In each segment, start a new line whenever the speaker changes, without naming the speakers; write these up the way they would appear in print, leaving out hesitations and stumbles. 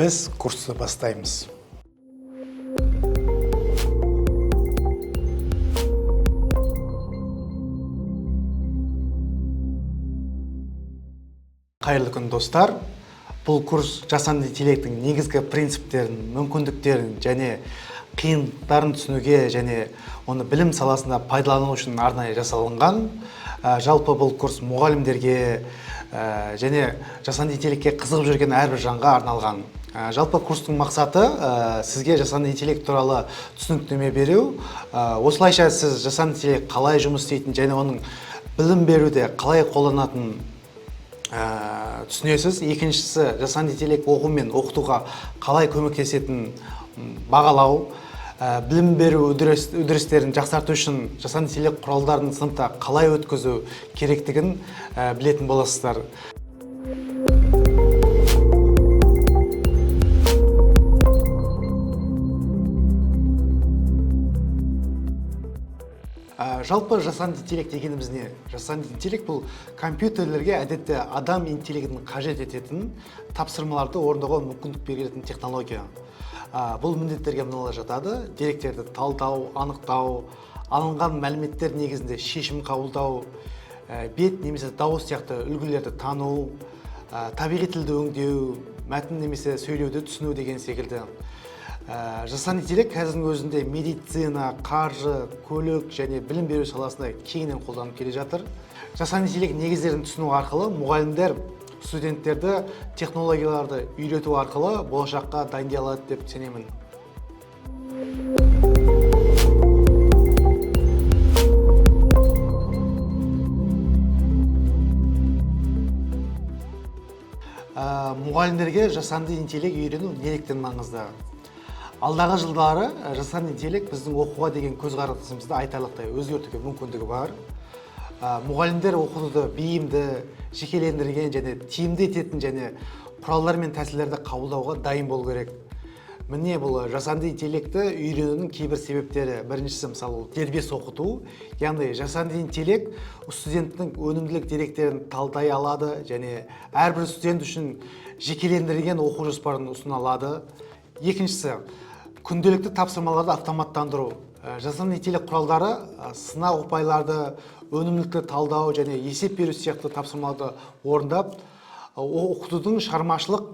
Біз курсты бастаймыз. Қайырлы күн, достар! Бұл курс жасанды интеллекттің негізгі принциптерін, мүмкіндіктерін және қиындықтарын түсінуге және оны білім саласында пайдалану үшін арнайы жасалынған. Жалпы бұл курс мұғалімдерге және жасанды интеллектке қызығып жүрген әрбір жанға арналған. Жалпы курстың мақсаты сізге жасанды интеллект туралы түсініктеме беру. Осылайша сіз жасанды интеллект қалай жұмыс істейтінін және оның білім беруде қалай қолданатынын түсінесіз. Екіншісі, жасанды интеллект оқу мен оқытуға қалай көмектесетінін бағалау, білім беру үдерістерін жақсарту үшін жасанды интеллект құралдарын сыныпта қалай өткізу керектігін білетін боласыздар. Жалпы жасанды интеллект дегеніміз не? Жасанды интеллект — бұл компьютерлерге әдетте адам интеллектін қажет ететін тапсырмаларды орындауға мүмкіндік беретін технология. Бұл міндеттерге мыналар жатады: деректерді талдау, анықтау, алынған мәліметтер негізінде шешім қабылдау, бет немесе дауыс сияқты үлгілерді тану, табиғи тілді өңдеу, мәтін немесе сөйлеуді түсіну деген секілді. Жасанды интеллект қазірдің өзінде медицина, қаржы, көлік және білім беру саласында кеңінен қолданып келе жатыр. Жасанды интеллект негіздерін түсіну арқылы мұғалімдер студенттерді технологияларды үйрету арқылы болашаққа дайындай алады деп сенемін. Мұғалімдерге жасанды интеллект үйрену неліктен маңызды? Алдағы жылдары жасанды интеллект біздің оқуға деген көзқарасымызды айтарлықтай өзгертуге мүмкіндігі бар. Мұғалімдер оқытуды бейімді, жекелендірген және тиімді ететін және құралдар мен тәсілдерді қабылдауға дайын болу керек. Міне, бұл жасанды интеллектті үйренудің кейбір себептері. Біріншісі, мысалы, ол дербес оқыту, яғни жасанды интеллект студенттің өнімділік деректерін талдай алады және әрбір студент үшін жекелендірілген оқу жоспарын ұсына алады. Екіншісі, күнделікті тапсырмаларды автоматтандыру. Жасанды интеллект құралдары сынақ ұпайларды, өнімділікті талдау және есеп беру сияқты тапсырмаларды орындап, оқытудың шығармашылық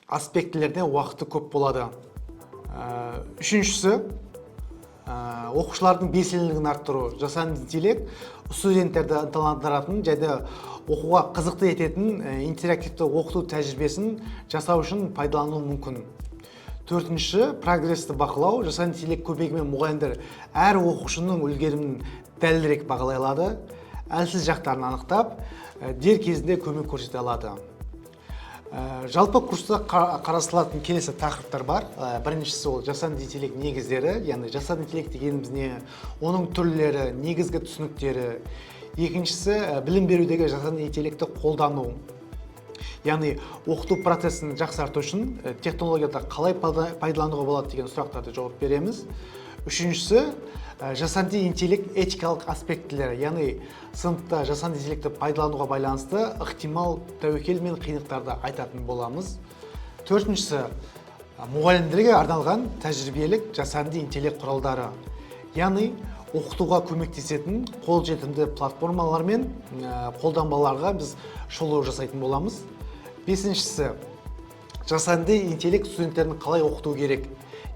аспектілеріне уақыты көп болады. Үшіншісі, оқушылардың белсенділігін арттыру. Жасанды интеллект студенттерді ынталандыратын және оқуға қызықты ететін интерактивті оқыту тәжірибесін жасау үшін пайдалану мүмкін. Төртінші, прогрессті бақылау. Жасанды интеллект көмегімен мұғалімдер әр оқушының үлгерімін дәлірек бағалай алады, әлсіз жақтарын анықтап, дер кезінде көмек көрсете алады. Жалпы курста қарастырылатын келесі тақырыптар бар. Біріншісі, ол жасанды интеллект негіздері, яғни жасанды интеллект дегеніміз не, оның түрлері, негізгі түсініктері. Екіншісі, білім берудегі жасанды интеллектті қолдану, яғни оқыту процесін жақсарту үшін технологияда қалай пайдалануға болады деген сұрақтарды жауап береміз. Үшіншісі, жасанды интеллект этикалық аспектілері, яғни сыныпта жасанды интеллектті пайдалануға байланысты ықтимал тәуекел мен қиындықтарды айтатын боламыз. Төртіншісі, мұғалімдерге арналған тәжірибелік жасанды интеллект құралдары, яғни оқытуға көмектесетін қолжетімді платформалар мен қолданбаларға біз шолу жасайтын боламыз. Бесіншісі, жасанды интеллект студенттерін қалай оқыту керек,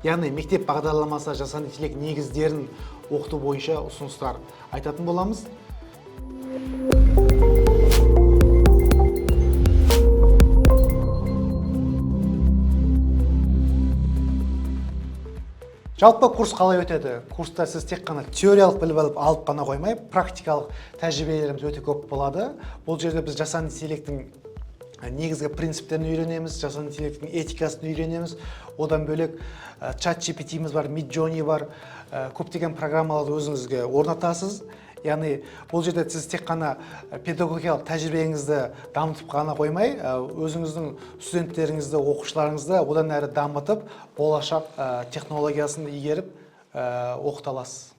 яғни мектеп бағдарламасы жасанды интеллект негіздерін оқыту бойынша ұсыныстар айтатын боламыз. Жалпы курс қалай өтеді? Курста сіз тек қана теориялық білім алып қана қоймай, практикалық тәжірибелеріміз өте көп болады. Бұл жерде біз жасанды интеллекттің негізгі принциптерін үйренеміз, жасанды интеллекттің этикасын үйренеміз. Одан бөлек чат GPT-міз бар, Midjourney бар, көптеген программаларды өзіңізге орнатасыз. Яғни бұл жерде сіз тек қана педагогикалық тәжірибеңізді дамытып қана қоймай, өзіңіздің студенттеріңізді, оқушыларыңызды одан әрі дамытып, болашақ технологиясын игеріп, оқыта аласыз.